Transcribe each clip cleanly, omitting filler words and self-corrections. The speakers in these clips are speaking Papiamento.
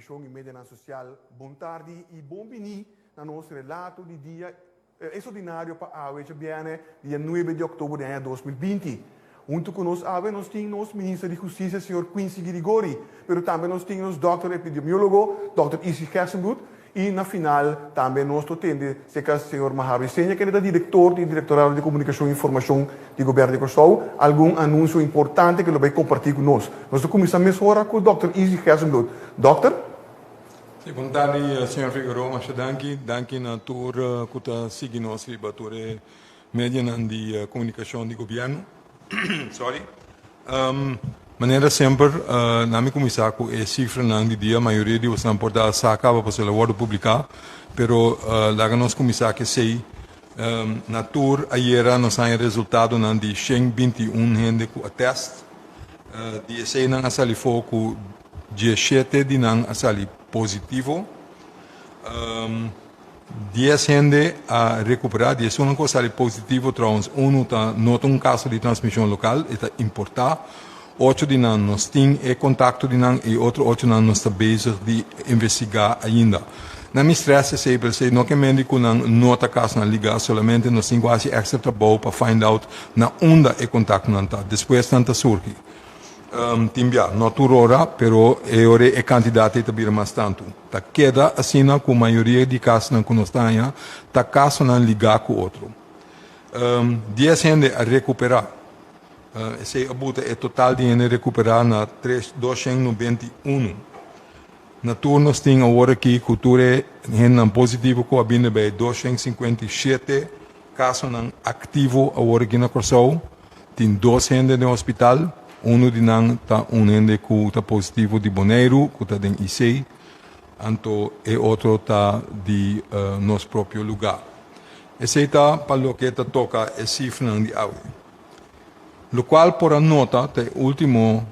televishon i medianan sosial, bon tardi i bon biní na nos relato di dia Extraordinario pa awe djabièrnè dia nuebe di òktober di aña 2020. Huntu ku nos awe nos tin nos Minister di Hustisia señor Quincy Girigori, pero tambe nos tin nos dòkter epidemiólogo dòkter Isi Gerstenbluth i na final tambe nos lo tende serka señor Mahar Briceña kende ta direktor di Direktorado di Komunikashon i Informashon di Gobièrnu di Kòrsou algun anunsio importante ke lo bai kompartí ku nos. Nos ta kuminsá mesora ku dòkter Isi Gerstenbluth. Dòkter? Sí, bon tardi señor Figueroa, masha danki. Danki na tur ku ta sigui nos riba tur e medianan di komunikashon di gobièrnu. Sorry. Manera semper, na mi kuminsá ku e sifranan di dia. Mayoria di bosnan por ta sa kaba pasobra el a wòrdu publiká, pero laga nos kuminsá ku esei. Na tur ayera nos haña resultadonan di 121 hende ku a tèst. Di eseinan a sali for ku 17 di nan a sali positivo. 10 hende a rekuperá. Di esunnan ku a sali positivo trouwens unu ta no ta un kaso di transmishon lokal, e ta importá. Ocho di nan nos tin e kontakto di nan i otro ochonan nos ta bezig di investigá ainda. Nan mi strès esei pero esei no ke men di ku nan no ta kasonan ligá, solamente nos tin ku hasi èkstra trabou pa find out na unda e kontaktonan ta. Despues nan ta surgi. Tin bia, no tur ora, pero e ora e kantidat ei ta bira mas tantu. Ta keda asina ku mayoria di kasonan ku nos ta haña ta kasonan ligá ku otro. 10 hende a rekuperá. Esei a buta e total di hende rekuperá na tres 291. Na tur nos tin awor aki ku tur e hendenan positivo ku a bini bai 257 kasonan aktivo awor aki na Kòrsou. Tin dos hende den hospital, unu di nan ta un hende ku ta positivo di Boneiru ku ta den IC, anto e otro ta di nos propio lugá. Esei ta pa loke ta toka e sifranan di awe. Lokual por a nota ta e último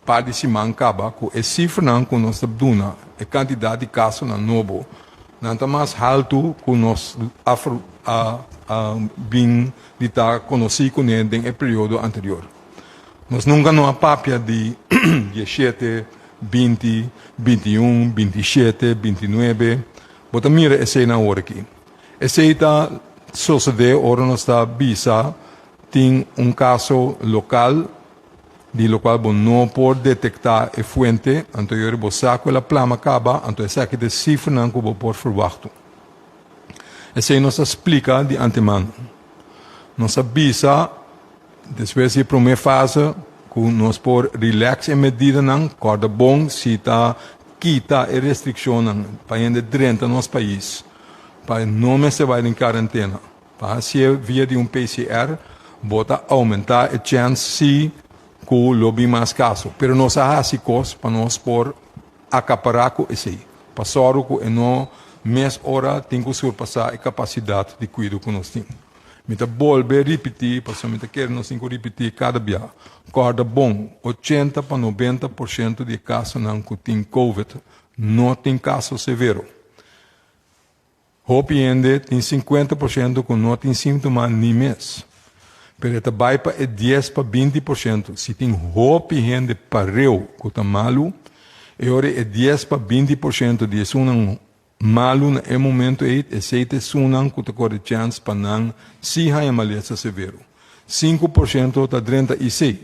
par di siman kaba ku e sifranan ku nos ta duna e kantidat di kasonan nobo nan ta mas haltu ku nos a a bin di ta konosí kuné den e periodo anterior. Nos nunka no a papia di 17, 20, 21, 27, 29. Bo ta mira eseinan awor aki. Esei ta sosodé ora nos ta bisa tin un kaso lokal di lokual bo no por detektá e fuente, anto yori bo sa ku el a plama kaba, anto esaki ta e sifranan ku bo por ferwachtu. Esei nos a splika di antemano. Nos a bisa despues di e promé fase ku nos por relax e medidanan, kòrda bon si ta kita e restrikshonnan pa hende drenta nos pais, pa no mester bai den karentena. Pa hasié via di un PCR bo ta oumentá e chèns sí ku lo bin mas kaso. Pero nos a hasi kos pa nos por akapará ku esei, pa sòru ku e no mes ora tin ku surpasá e kapasidat di kuido ku nos tin. Mi ta bolbe ripití, pasobra mi ta kere nos tin ku ripití kada bia, kòrda bon, 80 pa 90% di e kasonan ku tin covid no tin kaso severo. Hopi hende tin 50% ku no tin síntoma ni mes. Pero e ta bai pa e 10 pa 20%. Si tin hopi hende pareu ku ta malu, e ora e 10 pa 20% di esunnan malu na e momento ei, esei ta esunnan ku ta kore chèns pa nan sí haña malesa severo. 5% ta drenta IC.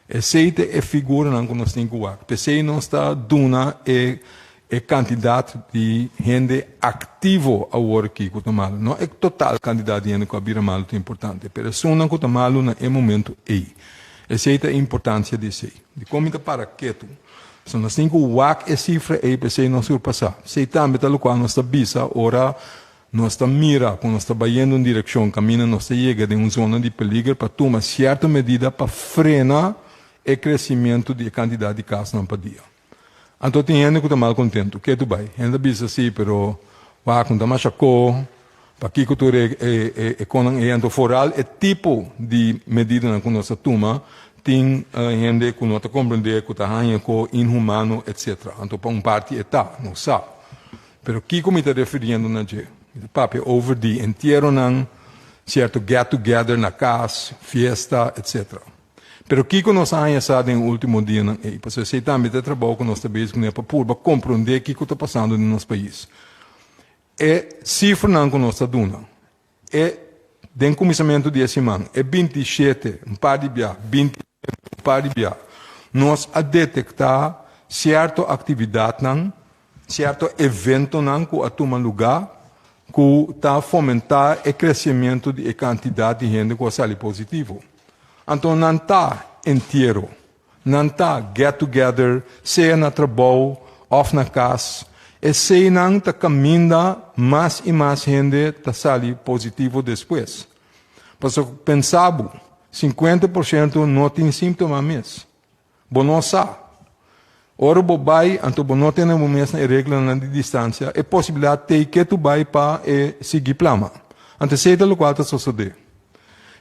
Esei ta e figuranan ku nos tin ku wak. P'esei nos ta duna e E kantidat di hende aktivo awor aki ku ta malu, no e total kantidat di hende ku a bira malu ta importante, pero esunnan ku ta malu na e momento ei. Esei ta e importansia di esei. Dikon mi ta para ketu? Pasobra nos tin ku wak e sifra ei pa esei no surpasá. Esei tambe ta lokual nos ta bisa ora nos ta mira ku nos ta bayendo un direkshon kaminda nos ta yega den un zona di peliger pa tuma sierto medida pa frena e kresimentu di e kantidat di kasnan pa dia. Anto tin hende ku ta mal kontentu. Ke tu bai? Hende ta bisa si, pero wak no ta masha ko. Pakiko tur e e e konan ei? Anto foral e tipo di medidanan ku nos ta tuma, tin hende ku no ta komprendé, ku ta haña ko inhumano, etsetera. Anto pa un parti e ta, nos sa. Pero kiko mi ta refiriendo na dje? Mi ta papia over di entieronan, sierto get together na kas, fiesta, etsetera. Pero kiko nos a haña sa den e último dianan ei? Pasobra esei tambe ta e trabou ku nos ta bezig kuné pa purba komprondé kiko ta pasando den nos pais. E sifranan ku nos ta duna, e den kuminsamentu di e siman, e 27, un par di bia, 29, un par di bia, nos a detektá sierto aktividatnan, sierto eventonan ku a tuma lugá ku ta fomentá e kresimentu di e kantidat di hende ku a sali positivo. Anto nan ta entiero, nan ta get together, sea na trabou òf na kas, eseinan ta kaminda mas i mas hende ta sali positivo despues. Pasobra pensa bo, 50% no tin síntoma mes. Bo no sa. Ora bo bai, anto bo no tene bo mes na e reglanan di distansia, e posibilidat t'ei ke tu bai pa e sigui plama. Anto esei ta lokual ta sosodé.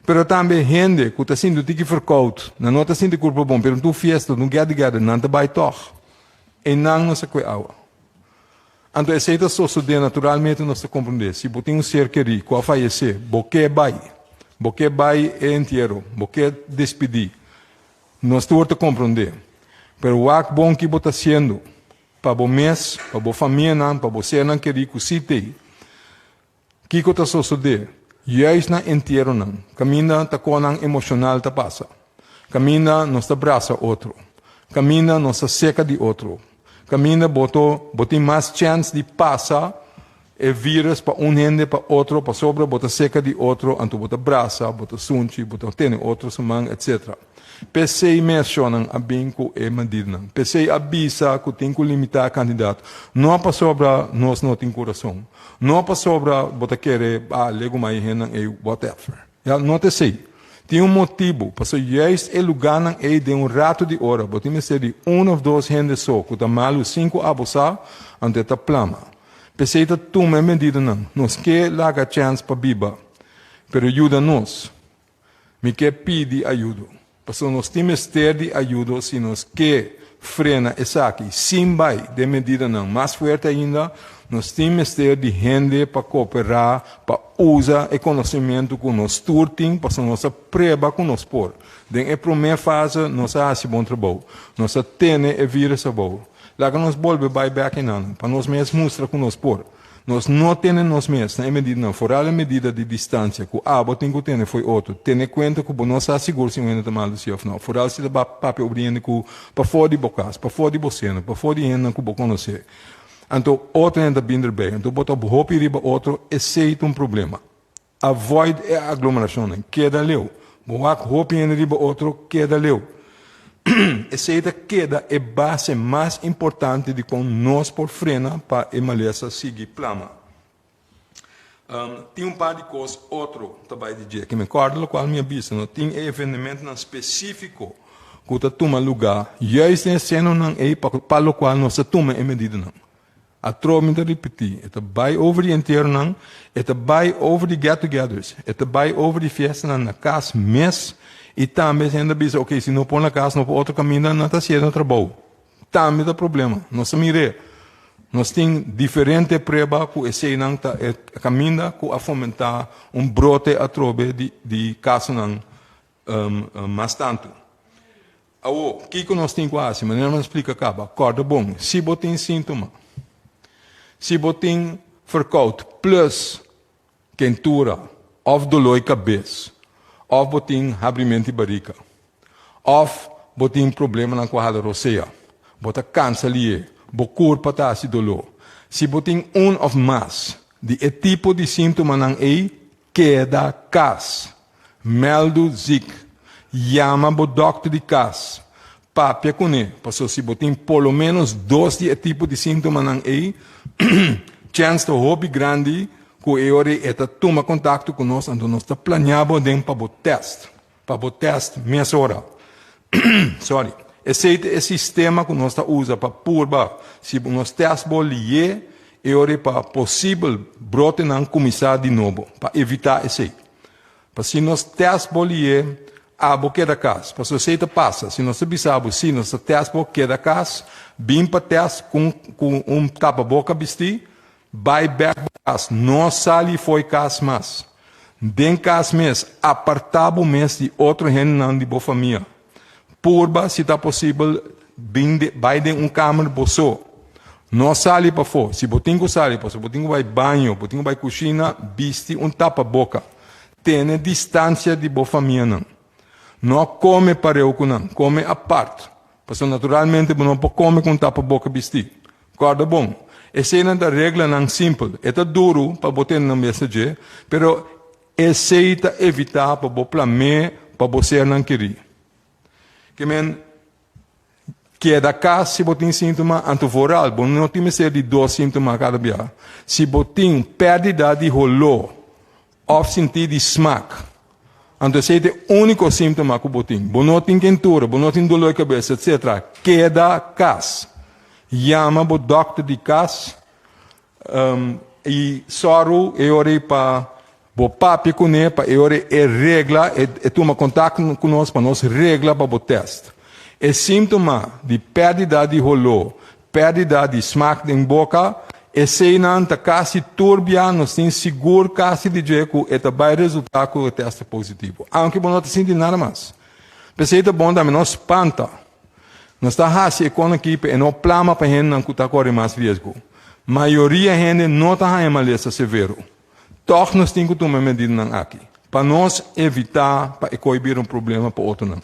Pero tambe hende ku ta sinti un tiki verkoud, nan no ta sinti kurpa bon, pero un fiesta, un get together, nan ta bai tòg. Einan nos a kue awa. Anto esei ta sosodé naturalmente nos ta komprendé. Si bo tin un ser kerí ku a fayesé, bo ke bai. Bo ke bai e entiero, bo ke despidí. Nos tur ta komprondé. Pero wak bon ki bo ta hasiendo pa bo mes, pa bo famianan, pa bo sernan kerí ku sí t'ei. Kiko ta sosodé? Juist na entieronan, kaminda ta konan emoshonal ta pasa, kaminda nos ta brasa otro, kaminda nos ta seka di otro, kaminda bo to bo tin mas chèns di pasa E virus pa un hende pa otro pasobra bo ta seca di otro anto bo ta brasa, bo ta sunchi, bo ta tene otro su man etc. P'esey mes shownan a bin cu e medidanan. P'esey a bisa cu tin cu limita cantidad. No pasobra nos no tin curason. No pasobra bo ta kere ah legu mai e hendenan ey whatever. Ya, no ta esey. Tin un motibu, pasobra juist e lugánan ei den un ratu di ora bo tin mester di un of dos hende so ku ta malu sin ku abo sa, anto e ta plama. P'esei ta tuma e medidanan. Nos ke laga chèns pa biba, pero yuda nos. Mi ke pidi ayudo, pasobra nos tin mester di ayudo si nos ke frena esaki sin bai den medidanan mas fuerte ainda. Nos tin mester di hende pa kooperá, pa usa e konosementu ku nos tur tin, pasobra nos a preba ku nos por. Den e promé fase nos a hasi bon trabou. Nos a tene e vírus abou. Laga nos bolbe bai bèk einan pa nos mes mustra ku nos por. Nos no tene nos mes na e medidanan, foral e medida di distansia ku abo tin ku tene fo'i otro. Tene kuenta ku bo no sa sigur si un hende ta malu si òf no, foral si ta papia over di hende ku pafó di bo kas, pafó di bo seno, pafó di hendenan ku bo konosé. Anto otro hende ta bin derbei, anto bo ta hopi riba otro, esei ta un problema. Avoid e aglomerashonnan, keda leu. Bo wak hopi hende riba otro, keda leu. Esei ta keda e base mas importante di kon nos por frena pa e malesa sigui plama. Tin un par di kos otro ta bai di dje, ke mi kòrda lokual mi a bisa, no tin e evenementonan spesífiko ku ta tuma lugá juist den e senonan ei pa lokual nos ta tuma e medidanan. Atrobe mi ta ripití, e ta bai over di entieronan, e ta bai over di get-togethers, e ta bai over di fiestanan na kas mes i tambe hende a bisa, ok, si no por na kas no por otro kaminda, nan ta hasié na trabou. Tambe ta problema. Nos a mir'é. Nos tin diferente prueba ku eseinan ta e kaminda ku a fomentá un brote atrobe di di kasonan mas tantu. Awor, kiko nos tin ku hasi? Manera mi a splika kaba, kòrda bon, si bo tin síntoma, si bo tin verkoud plus kentura òf doló di kabes, òf bo tin habrimento di barika, òf bo tin problemanan ku hala rosea, bo ta kansa lié, bo kurpa ta hasi doló. Si bo tin un òf mas di e tipo di síntomanan ei, keda kas. Mèldu zik. Yama bo dòkter di kas. Papia kuné, pasobra si bo tin por lo ménos dos di e tipo di síntomanan ei, chèns ta hopi grandi ku e ora ei e ta tuma kontakto ku nos, anto nos ta planeá bo aden pa bo tèst, pa bo tèst mesora. Sorry. Esei ta e sistema ku nos ta usa pa purba si nos tèst bo lié e ora ei pa posibel brotenan kuminsá di nobo, pa evitá esei. Pa si nos tèst bo lié, abo keda kas. Pasobra esei ta pasa, si nos ta bisa bo si nos ta tèst bo, keda kas, bin pa tèst ku ku un tapaboka bistí, bai bèk bo kas, no sali fo'i kas mas. Den kas mes, apartá bo mes di otro hendenan di bo famia. Purba, si ta posibel, bin de, bai den un kamer bo so. No sali pafó. Si bo tin ku sali, pasobra bo tin ku bai baño, bo tin ku bai kushina, bisti un tapaboka. Tene distansia di bo famianan. No kome pareu ku nan, kome apart. Pasobra naturalmente bo no por kome ku un tapaboka bistí. Kòrda bon, eseinan ta reglanan simpel. E ta duru pa bo tene nan mester dje, pero esei ta evitá pa bo plam'é pa bo sernan kerí. Ke men, keda kas si bo tin síntoma, anto vooral bo no tin mester di dos síntoma kada bia. Si bo tin pèrdida di holó òf sintí di smak, anto esei ta e úniko síntoma ku bo tin. Bo no tin kentura, bo no tin doló di kabes, etsetera. Keda kas. Yama bo dòkter di kas I sòru e ora ei pa bo papia kuné, pa e ora ei e regla, e tuma kontakto ku nos pa nos regla pa bo tèst. E síntoma di pèrdida di holó, pèrdida di smak den boka, eseinan ta kasi tur bia nos tin sigur kasi di dje ku e ta bai resultá ku e tèst ta positivo, aunke bo no ta sinti nada mas. P'esei ta bon tambe no spanta. Nos ta hasi e kon aki pa e no plama pa hendenan ku ta kore mas riesgo. Mayoria hende no ta haña malesa severo. Tòg nos tin ku tuma e medidanan aki pa nos evitá pa e koi bira un problema pa otronan.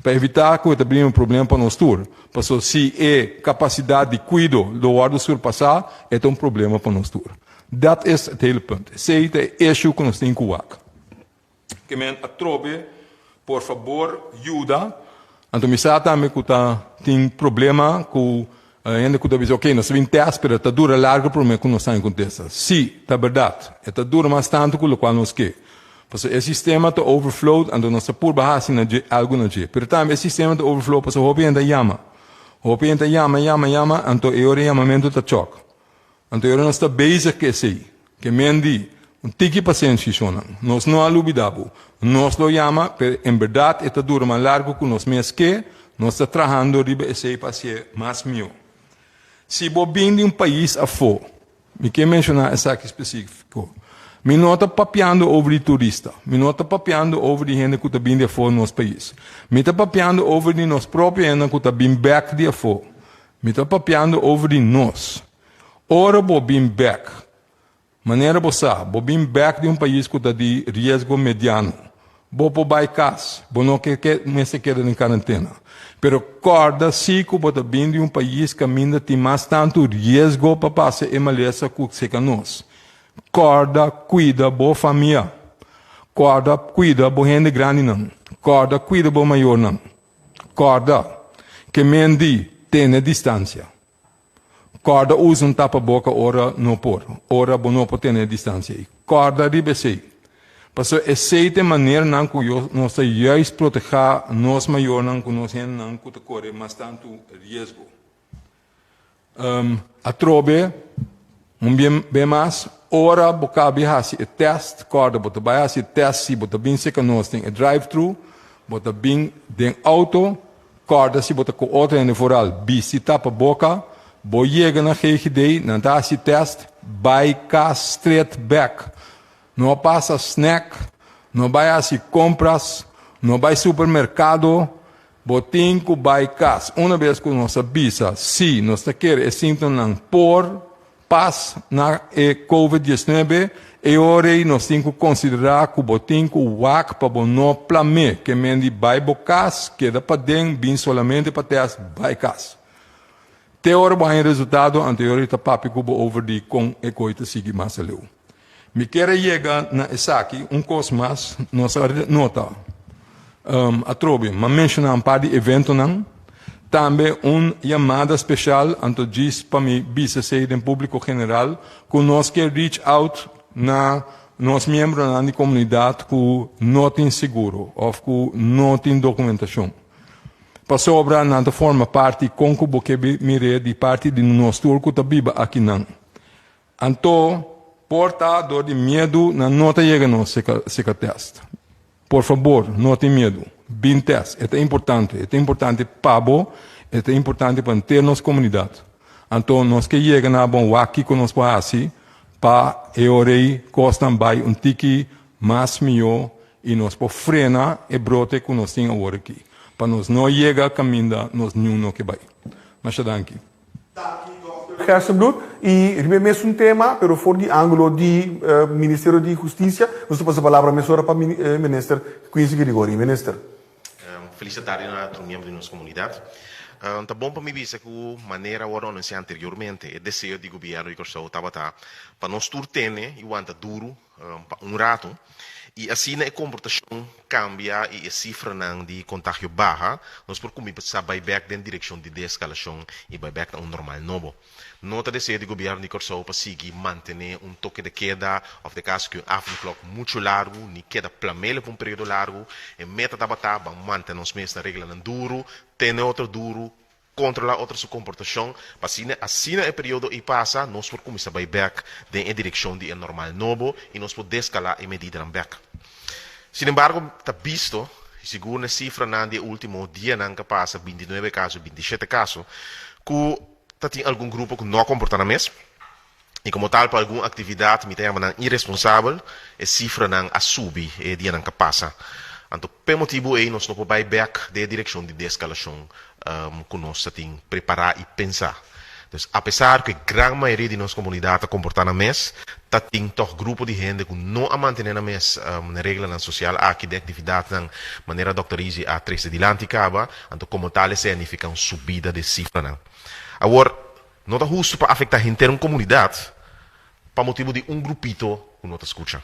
Pa evitá ku e ta bira un problema pa nos tur, pasobra si e kapasidat di kuido lo wòrdu surpasá, e ta un problema pa nos tur. Dat is het hele punt. Esei ta e issue ku nos tin ku wak. Ke men atrobe por fabor yuda. Anto mi sa tambe ku ta tin problema ku hende ku ta bisa ok nos ta bin tèst pero ta dura largu promé ku nos haña kontesta. Si, ta bèrdat. E ta dura mas tantu ku lokual nos ke. Pasobra e sistema ta overflowed anto nos ta purba hasi na dje algu na dje. Pero tambe e sistema ta overflow pasobra hopi hende ta yama. Hopi hende ta yama yama yama anto e ora e yamamentu ta chòk. Anto ora nos ta bezig ku esei, ke men di, Un tiki pasenshi, shonnan. Nos no a lubidá bo. Nos lo yama, pero en bèrdat e ta dura mas largu ku nos mes ke. Nos ta trahando riba esei pa hasié mas mihó. Si bo bin di un pais afó, mi ke menshoná esaki spesífiko. Mi no ta papiando over di turista. Mi no ta papiando over di hende ku ta bin di afó nos pais. Mi ta papiando over di nos propio hendenan ku ta bin bèk di afó. Mi ta papiando over di nos. Ora bo bin bek, manera bo sa, bo bin bek di un pais ku ta di riesgo mediano. Bo por bai kas, bo no ke ke mester keda den karentena. Pero kòrda si ku bo ta bin di un pais kaminda tin mas tantu riesgo pa pasa e malesa ku seka nos. Kòrda kuida bo famia. Kòrda kuida bo hende grandinan. Kòrda kuida bo mayornan. Kòrda, ke men di tene distansia. Kòrda usa un tapaboka ora no por, ora bo no por tene e distansia ei. Kòrda riba esei. Pasobra esei ta e maneranan ku nos ta juist protehá nos mayornan ku nos hendenan ku ta kore mas tantu riesgo. Atrobe, un bien be mas, ora bo kabi hasi e tèst, kòrda bo ta bai hasi e tèst si bo ta bin serka nos den e drive-thru, bo ta bin den outo, kòrda si bo ta ku otro hende vooral bisti tapa boka, bo yega na GGD, nan ta hasi tèst, bai kas stret bèk. No pasa snack, no bai hasi kompras, no bai supermerkado, Bo tin ku bai kas. Una bes ku nos a bisa si nos ta kere e síntomanan por pas na e covid 19, e ora ei nos tin ku konsiderá ku bo tin ku wak pa bo no plam'é. Ke men di bai bo kas, keda paden, bin solamente pa tèst, bai kas. Te ora bo haña resultado, anto e ora ei ta papia ku bo over di kon e koi ta sigui mas aleu. Mi kier a yega na esaki un kos mas, nos a nota atrobe, m'a menshoná un par di eventonan, tambe un yamada speshal, anto djis pa mi bisa esei den públiko general, ku nos ke reach out na nos miembronan di komunidat ku no tin seguro òf ku no tin dokumentashon. Pasobra nan ta forma parti kon ku bo ke mir'é di parti di nos tur ku ta biba akinan. Anto, por ta dor di miedu nan no ta yega nos seka tèst. Por fabor, no tin miedu. Bin tèst. E ta importante. E ta importante pa bo, e ta importante pa henter nos komunidat. Anto, nos ke yega na bon wak kiko nos por hasi pa e ora ei kosnan bai un tiki mas mihó i nos por frena e brote ku nos tin awor aki. Pa nos no yega kaminda nos niun no ke bai. Masha danki. Danki Dòkter Gerstenbluth. I riba e mesun tema, pero for di ángulo di Ministerio di Hustisia, nos ta pasa palabra mesora pa Minister Quincy Gregory. Minister. Felis tardi na tur miembro di nos komunidat. Ta bon pa mi bisa ku manera a wòrdu anunsiá anteriormente, e deseo di gobièrnu di Kòrsou tabata pa nos tur tene i wanta duru pa un ratu i asina e komportashon kambia i e sifranan di kontagio baha, nos por kuminsá bai bèk den direkshon di deeskalashon i bai bèk na un normal nobo. No ta deseo di gobièrnu di Kòrsou pa sigui mantené un toke de keda òf den kaso ku un avondklok muchu largu ni keda plamele pa un periodo largu. E meta tabata ban mantené nos mes na reglanan duru, tene otro duru, Kontrolá otro su komportashon, pa asina asina e periodo ei pasa, nos por kuminsá bai bèk den e direkshon di e normal nobo i nos por deskalá e medidanan bèk. Sinembargo, ta bisto, i sigur na e sifranan di e último dianan ku a pasa, bintinuebe kaso i bintishete kaso, ku ta tin algun grupo ku no a komportá nan mes i komo tal pa algun aktividat mi ta yama nan iresponsabel, e sifranan a subi e dianan ku a pasa. Anto p'e motibu ei nos no por bai bèk den e direkshon di deskalashon ku nos ta tin prepará i pensá. Dus apesar ku e gran mayoria di nos komunidat ta komportá nan mes, ta tin tòg grupo di hende ku no a mantené nan mes na reglanan sosial aki den aktividatnan manera Dòkter Rizzi a trese dilanti kaba, anto komo tal esei a nifiká un subida di sifranan. Awor, No ta hustu pa afektá henter un komunidat pa motibu di un grupito ku no ta skucha.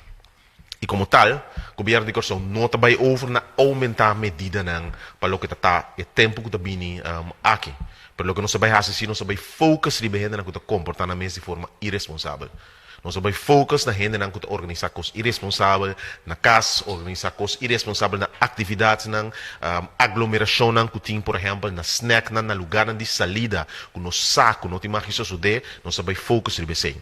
I komo tal, gobièrnu di Kòrsou no ta bai over na oumentá medidanan pa loke ta ta e tempu ku ta bini aki. Pero loke nos ta bai hasi si nos ta bai focus riba e hendenan ku ta komportá nan mes di forma iresponsabel. Nos a bai focus na hendenan ku ta organisá kos iresponsabel na kas, organisá kos iresponsabel na aktividatnan, aglomerashonnan ku tin por ehèmpel na snèknan, na lugarnan di salida ku nos sa ku no tin mag di sosodé, nos a bai focus riba esei.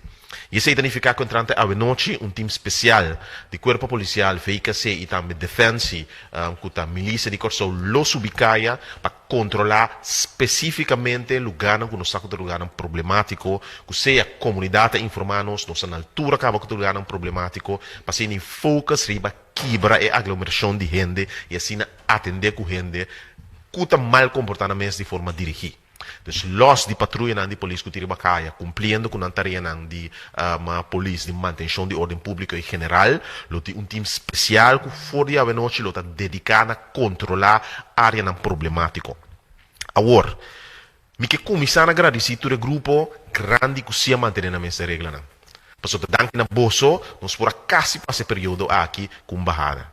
I esei ta nifiká ku entrante awenochi un tim spesial di Kuerpo Polisial, VKC i tambe Defensie ku ta milisia di Kòrsou lo subi kaya pa Kontrolá spesífikamente lugánan ku nos sa ku ta lugánan problemátiko, ku sea komunidat ta informá nos, nos ta na altura kaba ku ta lugánan problemátiko, pa asina focus riba kibra e aglomerashon di hende i asina atendé ku hende ku ta mal komportá nan mes di forma dirigí. Dus lòs di patruyanan di polis ku tin riba kaya kumpliendo ku nan tareanan di polis di mantenshon di órden públiko i general, lo tin un tim spesial ku for di awenochi lo ta dediká na kontrolá áreanan problemátiko. Awor, mi ke kuminsá na gradisí tur e grupo grandi ku si a mantené nan mes e reglanan. Pasobra ta danki na boso nos por a kasi pasa e periodo aki ku un bahada.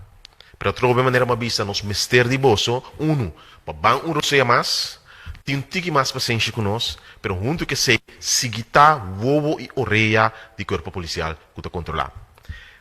Pero atrobe manera mi a bisa nos mester di boso, unu, pa ban un rosea mas, tin un tiki mas pasenshi ku nos, pero huntu ku esei sigui ta wowo i orea di kuerpo polisial ku ta kontrolá.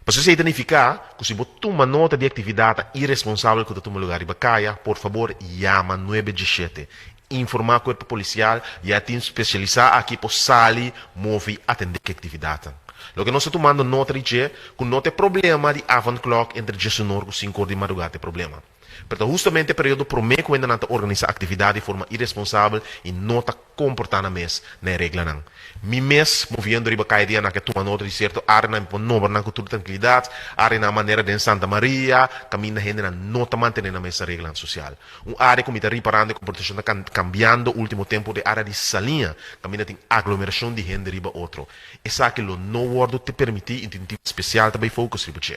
Pasobra esei ta nifiká ku si bo tuma nota di aktividatnan iresponsabel ku ta tuma lugá riba kaya, por fabor yama nuebe diesshete. Informá kuerpo polisial i e tim spesialisá aki por sali, move i atendé ku e aktividatnan. Loke nos ta tumando nota di dje ku no ta e problema di avondklok entre diesunor ku sinkor di madrugá ta e problema. Pero ta hustamente e periodo promé ku hendenan ta organisá aktividat di forma iresponsabel i no ta komportá nan mes na e reglanan. Mi mes, moviendo riba kaya di anak e tuma nota di sierto áreanan mi por nombra nan ku tur trankilidat, áreanan manera den Santa Maria, kaminda hendenan no ta mantené nan mes na reglanan sosial. Un área ku mi ta riparando e komportashon ta kambiando último tempu ta e área di Saliña, kaminda tin aglomerashon di hende riba otro. Esaki lo no wòrdu te permití i tin un tim spesial ta bai focus riba dje.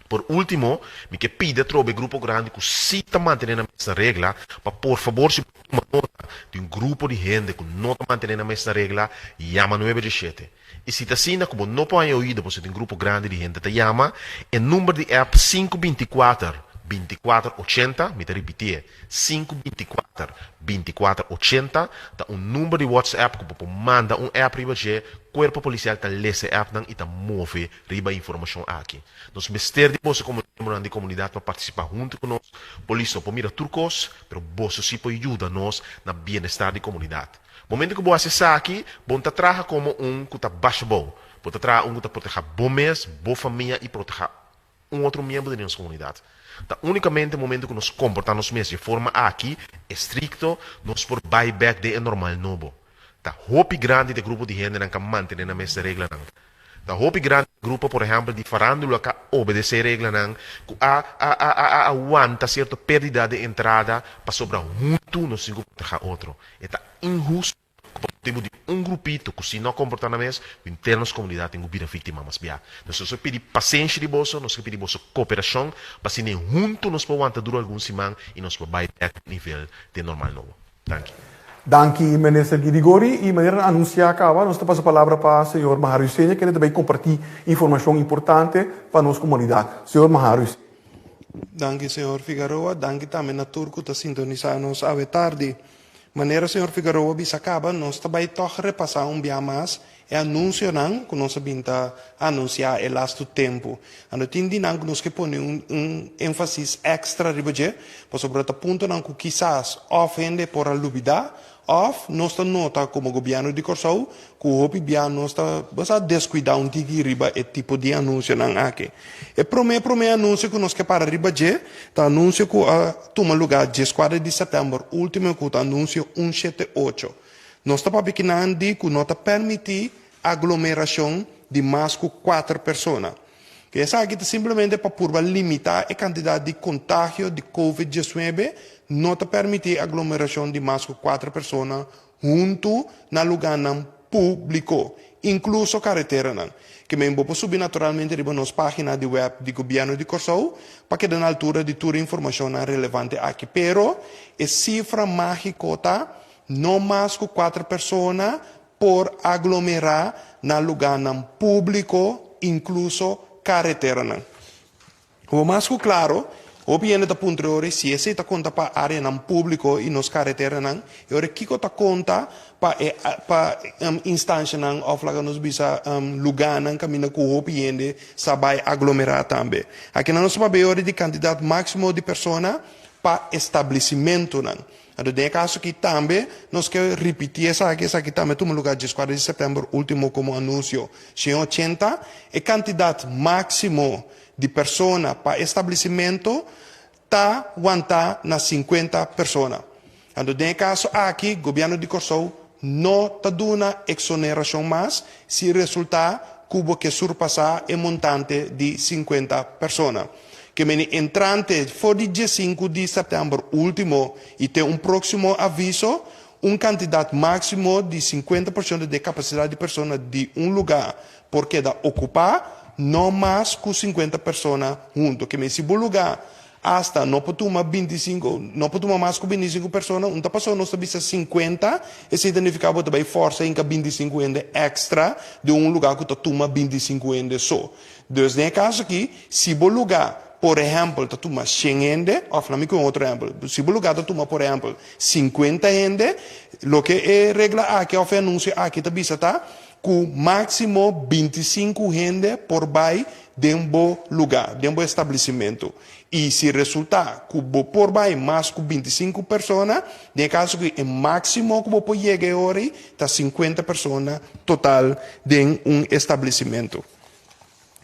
Por último, mi ke pidi atrobe e grupo grandi ku sí ta mantené nan mes na regla, pa por fabor si bo tuma nota di un grupo di hende ku no ta mantené nan mes na regla, yama nuebe djeshete. I si ta asina ku bo no por haña oido pasobra tin grupo grandi di hende ta yama, e number di app sinku binti kuater, binti kuater ochenta, mi ta ripitié, Sinku binti kuater, binti kuater ochenta ta un number di WhatsApp ku bo por manda un app riba dje, kuerpo polisial ta lesa e appnan i ta move riba e informashon aki. Nos mester di boso komo miembronan di komunidat pa partisipá huntu ku nos. Polis no por mira tur kos, pero boso si por yuda nos na bienestar di komunidat. Momento ku bo hasi esaki, bo no ta traha komo un ku ta basha bou, bo ta traha un ku ta protehá bo mes, bo famia i protehá un otro miembro di nos komunidat. Ta únikamente momento ku nos komportá nos mes di e forma aki, estrikto, nos por bai bèk den e normal nobo. Ta hopi grandi ta e grupo di hendenan ku a mantené nan mes reglanan. Ta hopi grandi grupo por ehèmpel di farándula ku a obedesé reglanan, ku a a a a a wanta sierto pérdida di entrada pasobra huntu nos tin ku protehá otro. E ta inhusto ku pa motibu di un grupito ku si no a komportá nan mes, ku henter nos komunidat tin ku bira víktima mas bia. Nos ke pidi pasenshi di boso, nos ke pidi boso koperashon pa asina huntu nos por wanta duru algun siman i nos por bai bèk nivel den normal nobo. Danki. Danki Minister Girigorie y manera nan anuncia caba nos ta pasa palabra pa señor Maharu Seña kende ta bay comparti informacion importante pa nos comunidad. Señor Maharu. Danki señor Figaroa, danki tambe na tur cu ta sintonisa nos awe tardi. Manera señor Figaroa bisa caba nos ta bay tog repasa un bia mas E anunsionan ku nos a bin ta anunsiá e lastu tempu. Anto tin di nan ku nos ke pone un un énfasis èkstra riba dje, pasobra ta puntonan ku kisas òf hende por a lubidá òf nos ta nota komo gobièrnu di Kòrsou ku hopi bia nos ta bo sa deskuidá un tiki riba e tipo di anunsionan aki. E promé promé anunsio ku nos ke para riba dje ta anunsio ku a tuma lugá dieskuater di sèptèmber último ku ta anunsio un shete ocho. Nos ta papia kinan di ku no ta permití aglomerashon di mas ku kuater persona. Ku esaki ta simplemente pa purba limitá e kantidat di kontagio di covid diesnuebe, no ta permití aglomerashon di mas ku kuater persona huntu na lugánan públiko, inkluso kareteranan. Ke men bo por subi naturalmente riba nos página di wèp di Gobièrnu di Kòrsou pa keda na altura di tur e informashonnan relevante aki. Pero e sifra mágiko ta No mas ku kuater persona por aglomerá na lugánan públiko, inkluso kareteranan. Komo mas ku klaro, hopi hende ta puntra e ora si esei ta konta pa áreanan públiko i nos kareteranan, e ora kiko ta konta pa e pa instanshanan òf laga nos bisa lugánan kaminda ku hopi hende sa bai aglomerá tambe. Akinan nos ta papia e ora di kantidat máksimo di persona pa establesimentunan. Anto den e kaso aki tambe nos ke ripití esaki, esaki tambe a tuma lugá dieskuater di sèptèmber último komo anunsio 180, e kantidat máksimo di persona pa establesimentu ta wantá na sinkuenta persona. Anto den e kaso aki gobièrnu di Kòrsou no ta duna eksonerashon mas si resultá ku bo ke surpasá e montante di sinkuenta persona. Ke meni entrante for di diesinku di sèptèmber último i te un próksimo aviso, un kantidat máksimo di 50% di e kapasidat di persona di un lugá por keda okupá, no mas ku 50 persona huntu. Ke meni si bo lugá Asta no por tuma bintisinku, no por tuma mas ku bintisinku persona, un ta pasobra nos ta bisa sinkuenta, esei ta nifiká bo ta bai fòrsa hinka bintisinku hende èkstra den un lugá ku ta tuma bintisinku hende so. Dus den e kaso aki, si bo lugá, por ehèmpel, ta tuma shen hende, òf laat mi ku un otro ehèmpel, si bo lugá ta tuma, por ehèmpel, sinkuenta hende, loke e regla aki òf e anunsio aki ta bisa ta ku máksimo bintisinku hende por bai den bo lugá, den bo establesimentu. I si resultá ku bo por bai mas ku bintisinku persona, den e kaso ku e máksimo ku bo por yega e ora ei ta sinkuenta persona total den un establesimentu.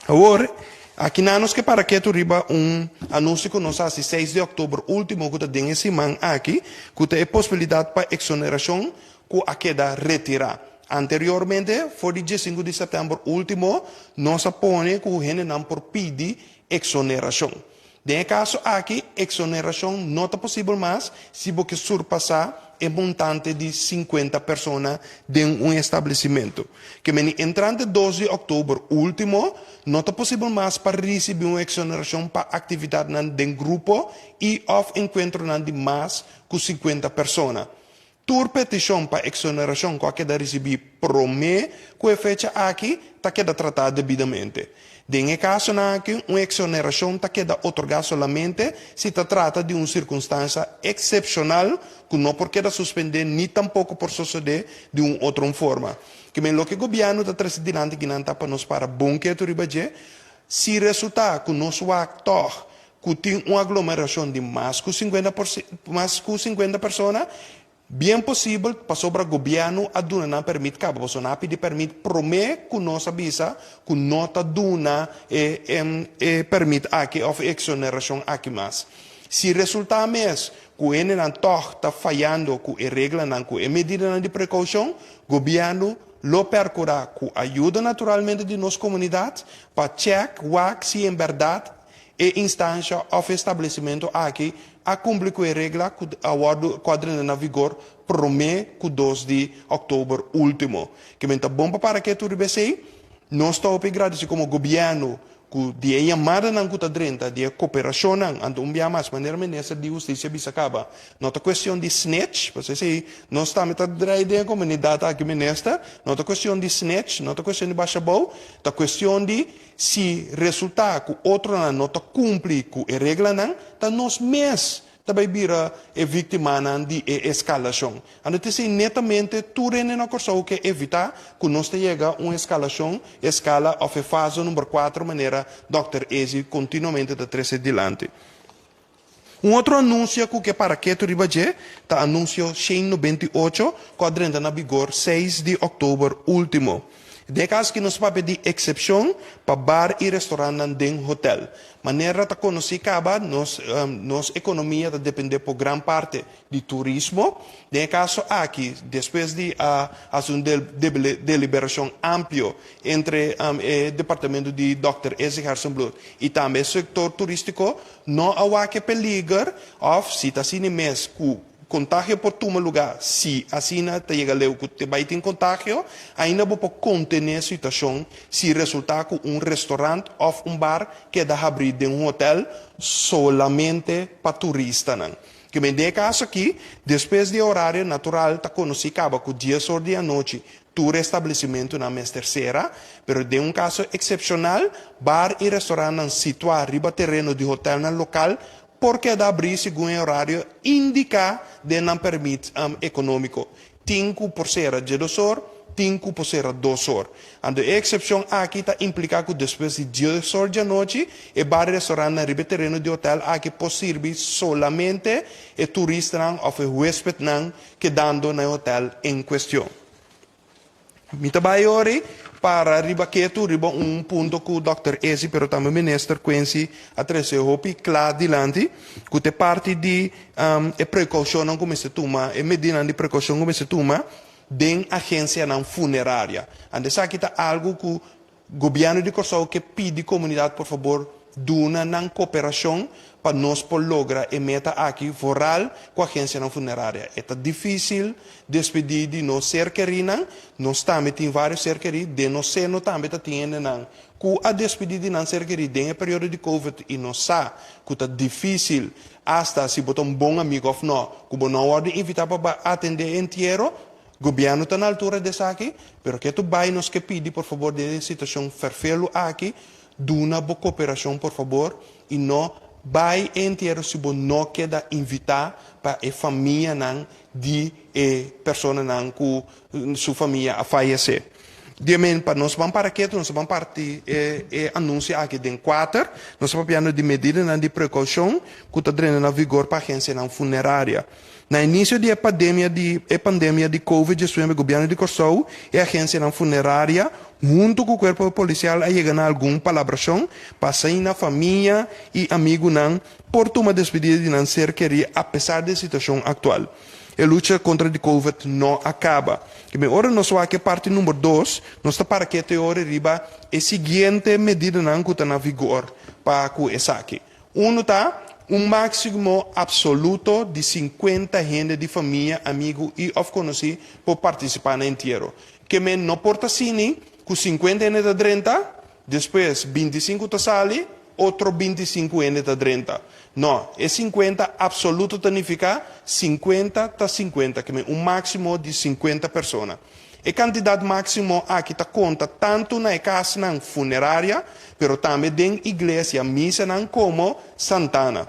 Awor, akinan nos ke para ketu riba un anunsio ku nos a hasi seis di òktober último ku ta den e siman aki, ku ta e posibilidat pa eksonerashon ku a keda retirá. Anteriormente, for di diesinku di sèptèmber último, nos a pone ku hendenan por pidi eksonerashon. Den e kaso aki, eksonerashon no ta posibel mas si bo ke surpasá e montante di sinkuenta persona den un establesimentu. Ke meni entrante dos di òktober último, no ta posibel mas pa risibí un eksonerashon pa aktividatnan den grupo i òf enkuentronan di mas ku sinkuenta persona. Tur petishon pa eksonerashon ku a keda risibí promé ku e fecha aki ta keda tratá debidamente. Den e kasonan aki, un eksonerashon ta keda otorgá solamente si ta trata di un sirkunstansia eksepshonal ku no por keda suspendé ni tampoko por sosodé di un otro un forma. Kimen loke gobièrnu ta trese dilanti kinan ta pa nos para bon ketu riba dje. Si resultá ku nos wak tòg ku tin un aglomerashon di mas ku sinkuenta por mas ku sinkuenta persona, bien posibel pasobra gobièrnu a duna nan pèrmit kaba, pasobra nan a pidi pèrmit promé ku nos a bisa ku no ta duna e e pèrmit aki òf e eksonerashon aki mas. Si resultá mes ku hendenan tòg ta fayando ku e reglanan, ku e medidanan di prekoushon, gobièrnu. lo perkurá ku ayuda naturalmente di nos komunidat pa chèk wak si en bèrdat e instansha òf establesimentu aki a kumpli ku e regla ku a wòrdu ku a drenta na vigor promé ku 2 di òktober último. Ke men ta bon pa para ketu riba esei. Nos ta hopi gradisí komo gobièrnu ku di e yamadanan ku ta drenta, di e koperashonnan, anto un bia mas, manera Minister di Hustisia bisa kaba, no ta kuestion di snitch, pasobra esei nos tambe ta drai den e komunidat aki Minister, no ta kuestion di snitch, no ta kuestion di basha bou, ta kuestion di si resultá ku otronan no ta kumpli ku e reglanan, ta nos mes ta bai bira e víktimanan di e eskalashon. Anto ta esei netamente tur hende na Kòrsou ke evitá ku nos ta yega un eskalashon, eskala òf e fase number kuater manera dòkter Ezi kontinuamente ta trese dilanti. Un otro anunsio ku ke para ketu riba dje ta anunsio 198 ku a drenta na bigor 6 di òktober último. Den e kaso aki nos papia di eksepshon pa bar i restorantnan den hotel. Manera ta konosí kaba, nos nos ekonomia ta dependé por gran parte di turismo. Den e kaso aki, despues di a hasi un deliberashon amplio entre e departamento di dòkter Ezzy Gerstenbluth i tambe e sektor turístiko, no a wak e peliger òf si ta asina mes ku Kontagio por tuma lugá si asina ta yega leu ku te bai tin kontagio. Ainda bo por kontené situashon si resultá ku un restorant òf un bar keda habrí den un hotèl solamente pa turistanan. Ke men den e kaso akí, despues di e orario natural ta konosí kaba ku 10 or di anochi tur establesimentunan mester sera, pero den un kaso eksepshonal bar i restorantnan situá riba tereno di hotèlnan lokal Por keda abrí segun e orario indiká den nan pèrmit ekonómiko. Tin ku por sera 12 or, tin ku por sera 2 or. Anto e eksepshon aki ta impliká ku despues di 10 or djanochi e bar i restorantnan riba e tereno di hotèl aki por sirbi solamente e turistanan òf e huéspetnan kedando na e hotèl en kuestion. Mi ta bai ori para riba ketu riba un punto ku dòkter Ezi pero tambe minister Quincy a trese hopi kla dilanti ku ta e parti di e prekoushonnan ku mester tuma, e medidanan di prekoushon ku mester tuma den agensianan funeraria. Anto esaki ta algu ku Gobièrnu di Kòrsou ke pidi komunidat por fabor duna nan koperashon pa nos por logra e meta aki vooral ku agensianan funeraria. E ta difísil despedí di nos ser kerínan, nos tambe tin vários ser kerí, den nos seno tambe ta tin hendenan ku a despedí di nan ser kerí den e periodo di covid i nos sa ku ta difísil asta si bo ta un bon amigu òf nò ku bo no a wòrdu invitá pa bai atendé e entiero. Gobièrnu ta na altura di esaki, pero ke tu bai nos ke pidi por fabor den e situashon ferfelu aki, duna bo koperashon por fabor i no bai e entiero si bo no keda invitá pa e famianan di e personanan ku su famia a fayesé. Di men pa nos ban para ketu nos a ban parti e e anunsio aki den kuater, nos ta papiando di medidanan di prekoushon ku ta drenta na vigor pa agensianan funeraria. Na inisio di e pademia di e pandemia di Covid 19 Gobièrnu di Kòrsou, e agensianan funeraria huntu ku kuerpo polisial a yega na algun palabrashon pa asina famia i amigunan por tuma despedida di nan ser kerí apesar di e situashon aktual. E lucha kontra di Covid no a kaba. Kibin ora nos wak e parti number dos, nos ta para kete ora riba e siguiente medidanan ku ta na vigor pa ku esaki. Unu ta un máksimo apsoluto di 50 hende di famia, amigu i òf konosí por partisipá na entiero. Ke men no por ta sini ku 50 hende ta drenta, despues 25 ta sali, otro 25 hende ta drenta. No, e 50 apsoluto ta nifiká 50 ta 50, ke men un máksimo di 50 persona. E kantidat máksimo aki ta konta tantu na e kasnan funeraria, pero tambe den iglesia, misanan komo santana.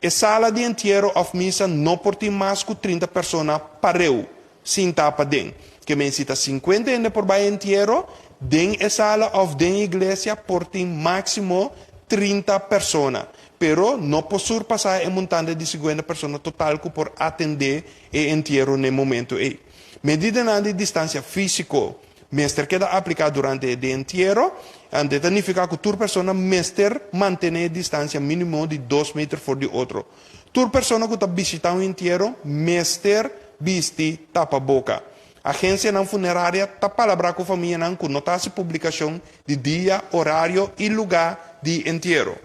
E sala di entiero òf misa no por tin mas ku 30 persona pareu sintá paden. Ke men si ta 50 hende por bai entiero, den e sala òf den iglesia por tin máksimo 30 persona. Pero no por surpasá e montante di 50 persona total ku por atendé e entiero n'e momento ei. Medidanan di distansia físiko mester keda apliká durante e di entiero. Ante ta nifiká ku tur persona mester mantené e distansia mínimo di 2 meter for di otro. Tur persona ku ta bishitá un entiero mester bisti tapaboka. Agensianan funeraria ta palabrá ku famianan ku no ta hasi publikashon di dia, orario i lugá di entiero.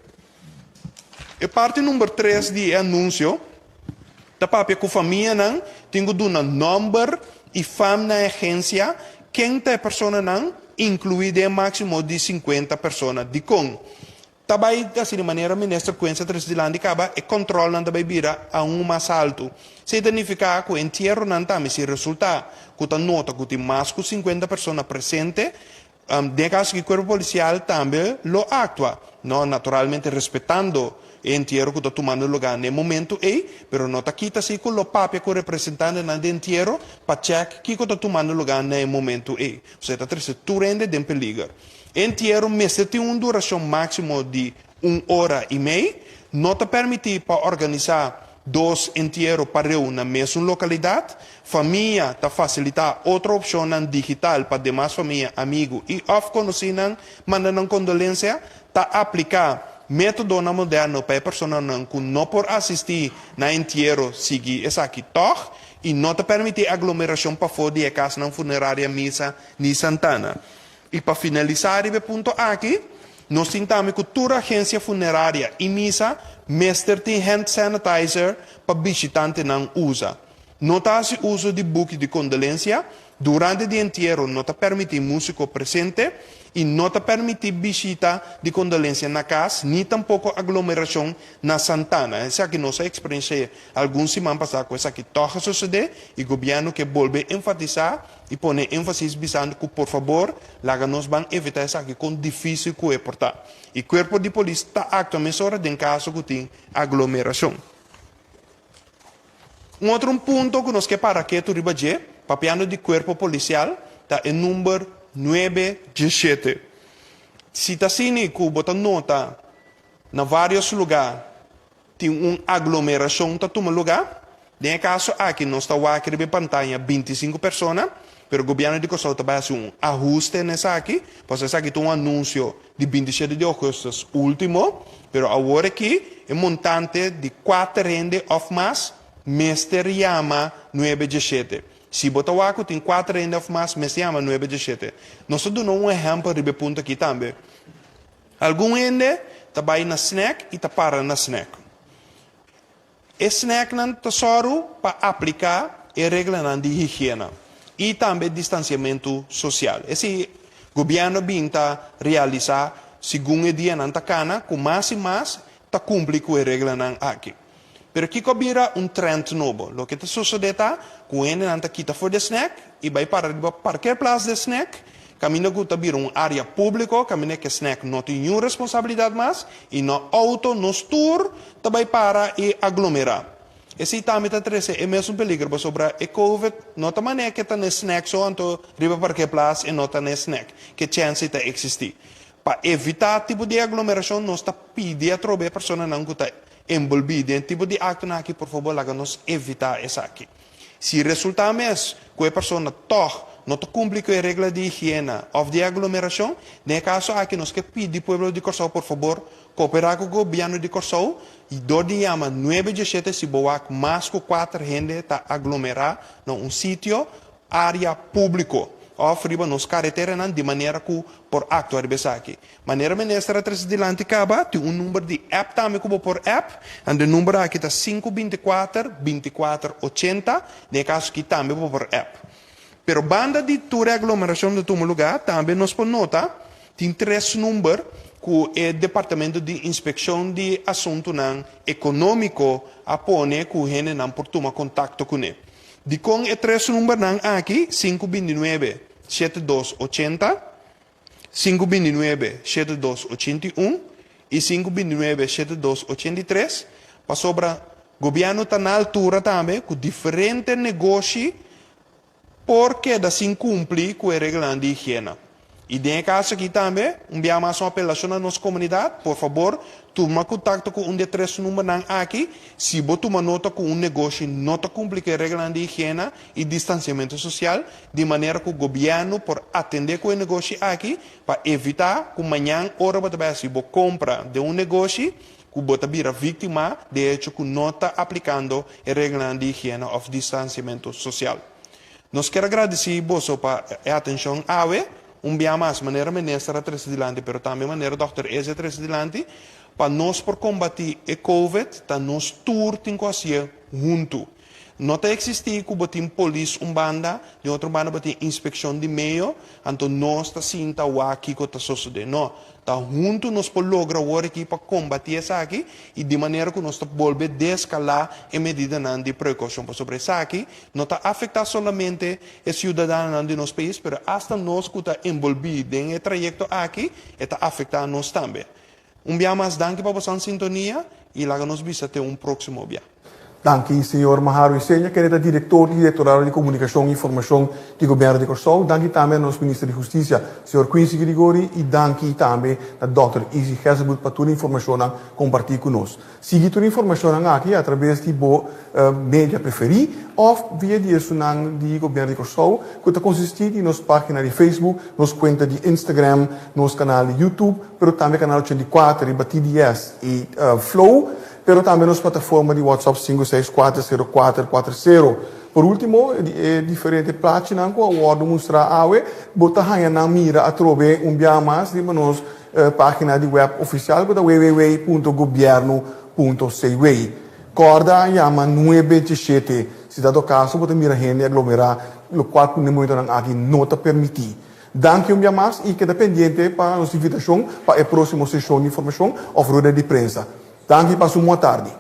E parti number tres di e anunsio ta papia ku famianan tin ku duna nòmber i fam na e agensia ken ta e personanan, inkluí den e máksimo di sinkuenta persona. Dikon? Ta bai hasi di manera Minister Quincy a trese dilanti kaba e kòntròlnan ta bai bira aun mas haltu. Esei ta nifiká ku entieronan tambe si resultá ku ta nota ku tin mas ku sinkuenta persona presente, den e kaso aki kuerpo polisial tambe lo aktua, no naturalmente respetando e entiero ku ta tumando lugá na e momentu ei, pero no ta kita si ku lo papia ku representantenan di entiero pa chèk kiko ta tumando lugá na e momentu ei. Esei ta trese tur hende den peliger. E entiero mester tin un durashon máksimo di un ora i mei. No ta permití pa organisá dos entiero pareu na mesun lokalidat. Famia ta fasilitá otro opshonnan digital pa demas famia, amigu i òf konosínan manda nan kondolensia. Ta apliká métodonan moderno pa e personanan ku no por asistí na entiero sigui esaki tòg i no ta permití aglomerashon pafó di e kasnan funeraria, misa ni santana. I pa finalisá riba e punto aki, nos tin tambe ku tur agensia funeraria i misa mester tin hand sanitizer pa bishitantenan usa. No ta hasi uso di buki di kondolensia, durante di entiero no ta permití músiko presente i no ta permití bishita di kondolensia na kas ni tampoko aglomerashon na santana. Esaki nos a eksperensi'é algun siman pasá ku esaki tòg a sosodé i gobièrnu ke bolbe enfatisá i pone énfasis bisando ku por fabor laga nos ban evitá esaki kon difísil ku e por ta. I kuerpo di polis ta aktua mesora den kaso ku tin aglomerashon. Un otro un punto ku nos ke para ketu riba dje, papiando di kuerpo polisial, ta e number nuebe diesshete. Si ta asina ku bo ta nota na vários lugá Tin un aglomerashon ta tuma lugá. Den e kaso aki nos ta wak riba e pantaya bintisinku persona, pero gobièrnu di Kòrsou ta bai hasi un ahuste na esaki, pasobra esaki ta un anunsio di bintishete di ougùstùs último, pero awor aki e montante di kuater hende òf mas mester yama nuebe djeshete. Si bo ta wak ku tin kuater hende òf mas mester yama nuebe djeshete. Nos ta duna un ehèmpel riba e punto aki tambe. Algun hende ta bai na snack i ta para na snack. E snacknan ta sòru pa apliká e reglanan di higiena i tambe distansiamentu sosial. Esei gobièrnu a bin ta realisá segun e dianan ta kana ku mas i mas ta kumpli ku e reglanan aki. Pero kiko a bira un trend nobo? Loke ta sosodé ta ku hendenan ta kita for di e snack i bai para riba parkeerplaats di e snack, kaminda ku ta bira un área públiko, kaminda ku e snack no tin niun responsabilidat mas i no outo, nos tur ta bai para i aglomerá. Esei tambe ta trese e mesun peliger pasobra e covid no ta manera ku e ta na e snack so anto riba parkeerplaats e no ta na e snack, ku e chèns ei ta eksistí. Pa evitá tipo di aglomerashon nos ta pidi atrobe e personanan ku ta enbolbí den tipo di aktonan aki por fabor laga nos evitá esaki. Si resultá mes ku e persona tòg no ta kumpli ku e regla di higiena òf di aglomerashon, den e kaso aki nos ke pidi pueblo di Kòrsou por fabor koperá ku gobièrnu di Kòrsou dor di yama nuebe djeshete si bo wak mas ku kuater hende ta aglomerá na un sitio área públiko òf riba nos kareteranan di manera ku por aktua riba esaki. Manera minister a trese dilanti kaba, tin un number di app tambe ku bo por app, anto e number aki ta sinku binti kuater, binti kuater ochenta, den e kaso aki tambe bo por app. Pero banda di tur e aglomerashon ta tuma lugá, tambe nos por nota tin tres number ku e Departamento di Inspekshon di Asuntunan Ekonómiko a pone ku hendenan por tuma kontakto kuné. Dikon e tres numbernan aki, sinku binti nuebe, shete dos ochenta, Sinku binti nuebe, shete dos ochenta i un i sinku binti nuebe, shete dos ochenta i tres, pasobra gobièrnu ta na altura tambe ku diferente negoshi por keda sin kumpli ku e reglanan di higiena. I den e kaso aki tambe, un bia mas un apelashon na nos komunidat, por fabor tuma kontakto ku un di e tres numbernan aki si bo tuma nota ku un negoshi no ta kumpli ku e reglanan di higiena i distansiamentu sosial, di manera ku gobièrnu por atendé ku e negoshi aki pa evitá ku mañan ora bo ta bai hasi bo kompra den un negoshi ku bo ta bira víktima di e hecho ku no ta aplikando e reglanan di higiena òf distansiamentu sosial. Nos kier a gradisí boso pa e atenshon awe, un bia mas, manera Minister a trese dilanti, pero tambe manera Dòkter Eze a trese dilanti, pa nos por kombatí e Covid, ta nos tur tin ku hasié huntu. No ta eksistí ku bo tin polis un banda, den otro banda bo tin inspekshon di meio, anto nos ta sinta wak kiko ta sosodé. No, ta huntu nos por logra awor aki pa kombatí esaki i di manera ku nos ta bolbe deskalá e medidanan di prekoushon. Pasobra esaki no ta afektá solamente e siudadanonan di nos pais, pero asta nos ku ta enbolbí den e trayekto aki, e ta afektá nos tambe. Un bia mas danki pa bosan sintonia i laga nos bisa te un próksimo bia. Danki señor Maharo Isenia, kende ta direktor di Direktorado di Komunikashon i Informashon di Gobièrnu di Kòrsou. Danki tambe na nos Minister di Hustisia, señor Quincy Grigori, i danki tambe na dòkter Izzy Gezelbud pa tur e informashonnan kompartí ku nos. Sigui tur e informashonnan aki atrabes di bo media preferí òf via di esunnan di Gobièrnu di Kòrsou ku ta konsistí di nos página di Facebook, nos kuenta di Instagram, nos kanal di YouTube, pero tambe kanal 84 riba TDS i Flow. Pero tambe nos plataforma di WhatsApp 5640440. Por ultimo, di e diferente plachinan ku a wòrdu mustrá awe, bo ta haña nan mira atrobe un bia mas riba nos página di wèp ofisial ku ta www.gobierno.cw. Kòrda yama 987 si dado kaso bo ta mira hende aglomerá, lokual ku na e momentonan aki no ta permití. Danki un bia mas i keda pendiente pa nos invitashon pa e próksimo seshon di informashon òf rueda di prensa. Danki pasa un bon tardi.